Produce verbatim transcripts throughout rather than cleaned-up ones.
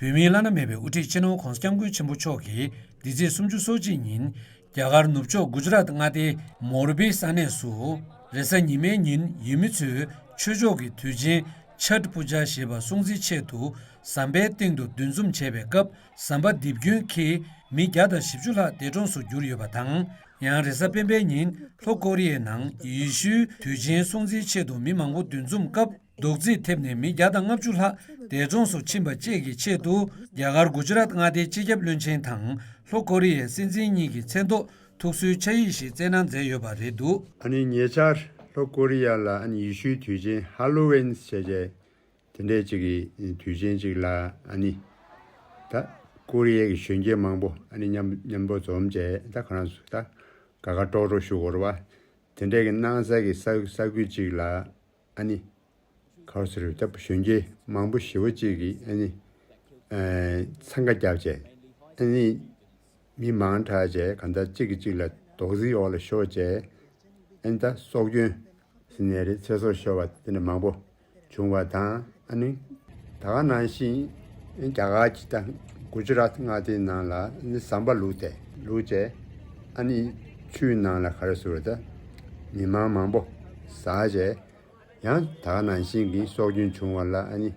བོད་མིའི་བླ་ན་མེད་པའི་དབུ་ཁྲིད་སྤྱི་ནོར་༧གོང་ས་༧སྐྱབས་མགོན་ཆེན་པོ་མཆོག་གིས་འདི་ཚེས་སོ་གཅིག་ཉིན་རྒྱ་གར་ནུབ་ཕྱོགས་གུ་ཇ་རཱཏ་མངའ་སྡེའི་མོར་བི་ས་གནས་སུ། རེས་གཟའ་ཉི་མའི་ཉིན་ཡུལ་མི་ཚོས་ཆོས་ཕྱོགས་ཀྱི་དུས་ཆེན་ཆཊ་པུ་ཇ་ཞེས་པ་སྲུང་བརྩིའི་ཆེད་དུ་ཟམ་པའི་སྟེང་དུ་འདུ་འཛོམས་བྱས་པའི་སྐབས། ཟམ་པ་རྡིབ་སྐྱོན་གྱིས་མི་བརྒྱ་དང་བཞི་བཅུ་ལྷག་འདས་གྲོངས་སུ་གྱུར་ཡོད་པ་དང་། ཡང་རེས་གཟའ་སྤེན་པའི་ཉིན་ལྷོ་ཀོ་རི་ཡའི་ནང་ཡེ་ཤུའི་དུས་ཆེན་སྲུང་བརྩིའི་ཆེད་དུ་མི་མང་པོ་འདུ་འཛོམས་སྐབས། རྡོག་རྫིས་ཐེབས་ནས་མི་བརྒྱ་དང་ལྔ་བཅུ་ལྷག་འདས་གྲོངས་སུ་ཕྱིན་པ་བཅས་ཀྱི་ཆེད་དུ། རྒྱ་གར་གུ་ཇ་རཱཏ་མངའ་སྡེའི་སྤྱི་ཁྱབ་བློན་ཆེན་དང་ལྷོ་ཀོ་རི་ཡའི་སྲིད་འཛིན་གཉིས་ཀྱི་མཚན་ཐོག་ཐུགས་གསོའི་ཆ་ཡིག་ཞིག་བསྩལ་གནང་མཛད་ཡོད་པ་རེད་འདུག། ཨ་ནི་ཉེ་ཆར་ལྷོ་ཀོ་རི་ཡ་ལ་ཨ་ནི་ཡེ་ཤུའི་དུས་ཆེན་ཧ་ལོ་ཝིན་ཟེར་བྱས་དེ་འདྲས་ཅིག་གི་དུས་ཆེན་ཅིག་ལ། ཨ་ནི་ད་ཀོ་རི་ཡའི་གི་གཞོན་སྐྱེས་མང་པོ་ཨ་ནི་མཉམ་མཉམ་པོ་འཛོམས་བྱས། ད་ཁོ་རང་ཚོ་ད་དགའ་དགའ་སྤྲོ་སྤྲོ་ཞུ་དགོས་རེད་བ། དེ་འདྲས་ཀྱི་གནང་ས་གི་ས་ས་ཁུལ་ཅིག་ལ་ཨ་ནི་ག་རེ་ཟེར་རེད། ད་གཞོན་སྐྱེས་མང་པོ་ཞེ་པོ་ཅིག་གིས་ཨ་ནི་ཨ་འཚང་ཁ་བརྒྱབ་བྱས། ཨ་ནི་མི་མང་དྲགས་བྱས་གང་ལྟར་གཅིག་གིས་གཅིག་ལ་རྡོག་རྫིས་འོག་ལ་ཤོར་བྱས། ཨ་ནི་ད་སྲོག་སྐྱོན་ཟེར་ནའི་རེད། ཚེ་སྲོག་ཤོར་བ་དེ་འདྲ་མང་པོ་བྱུང་བ་དང་། ཨ་ནི་ད་ག་ནང་བཞིན་རྒྱ་གར་གྱི་ད་གུ་ཇ་རཱཏ་མངའ་སྡེའི་ནང་ལ་ཨ་ནི་ཟམ་པ་བླུགས་ཏེ་བླུགས་བྱས། ཨ་ནི་ཆུའི་ནང་ལ་ག་རེ་ཟེར་རེད། ད་མི་མང་མང་པོ་ཟགས་བྱས། ཡང་ད་ག་ནང་བཞིན་གྱི་སྲོག་སྐྱོན་བྱུང་བ་ལ་ཨ་ནི་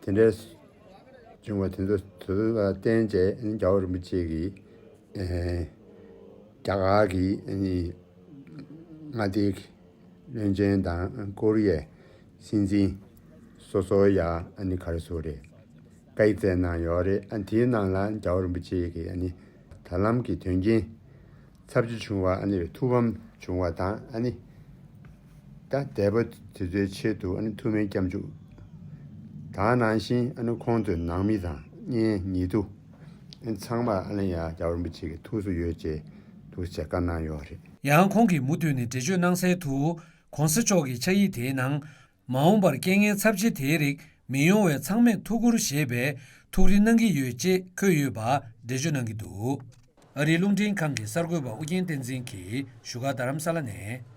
དེ་འདྲའི་བྱུང་བ་དེ་ཚོ་དེ་ཚོ་ལ་བརྟེན་བྱས་ཨ་ནི་རྒྱལ་བ་རིན་པོ་ཆེ་གིས་ཨེ་རྒྱ་གར་གྱི་ཨ་ནི་མངའ་སྡེའི་བློན་ཆེན་དང་ཀོ་རི་ཡའི་སྲིད་འཛིན་སོ་སོ་ཡ་ཨ་ནི་ག་རེ་ཟེར་རེད། བཀའ་ཡིག་བསྩལ་གནང་ཡོད་རེད། ཨ་དེའི་ནང་ལ་རྒྱལ་བ་རིན་པོ་ཆེ་གིས་ཨ་ནི་ད་ལམ་གྱི་དོན་རྐྱེན་ཚབས་ཆེ་བྱུང་བ། ཨ་ནི་ཐུགས་ཕམ་བྱུང་བ་དང་། ཨ་ནི་ད་འདས་པོ་དེ་ཚོའི་ཆེད་དུ་ཨ་ནི་ཐུགས་སྨོན་སྐྱབས་འཇུག་དང་། ནང་བཞིན་ཨ་ནི་ཁོང་ཚོའི་ནང་མི་དང་གཉེན་ཉེ་དུ་ཨ་ནི་ཚང་མར་ཨ་ནི་ཡང་རྒྱལ་བ་རིན་པོ་ཆེ་གི་ཐུགས་སུ་ཡོད་ཅེས་ཐུགས་རྗེ་ཆེ་བཀའ་གནང་ཡོད་རེད། ཡང་ཁོང་གིས་མུ་མཐུད་ནས་འགྲེལ་བརྗོད་གནང་གསལ་དུ། ༧གོང་ས་མཆོག་གི་ཕྱག་ཡིག་དེའི་ནང་། མ་འོངས་པར་རྐྱེན་ངན་ཚབས་ཆེ་དེའི་རིགས་མི་ཡོང་བའི་ཚང་མས་ཐུགས་ཁུར་བཞེས་པའི་ཐུགས་རེ་གནང་གི་ཡོད་ཅེས་འཁོད་ཡོད་པ་འགྲེལ་བརྗོད་གནང་གི་འདུག། ཨ་རིའི་རླུང་འཕྲིན་ཁང་གི་གསར་འགོད་པ་ཨུ་རྒྱན་བསྟན་འཛིན་གྱིས་བཞུགས་སྒར་རྡ་རམ་ས་ལ་ནས།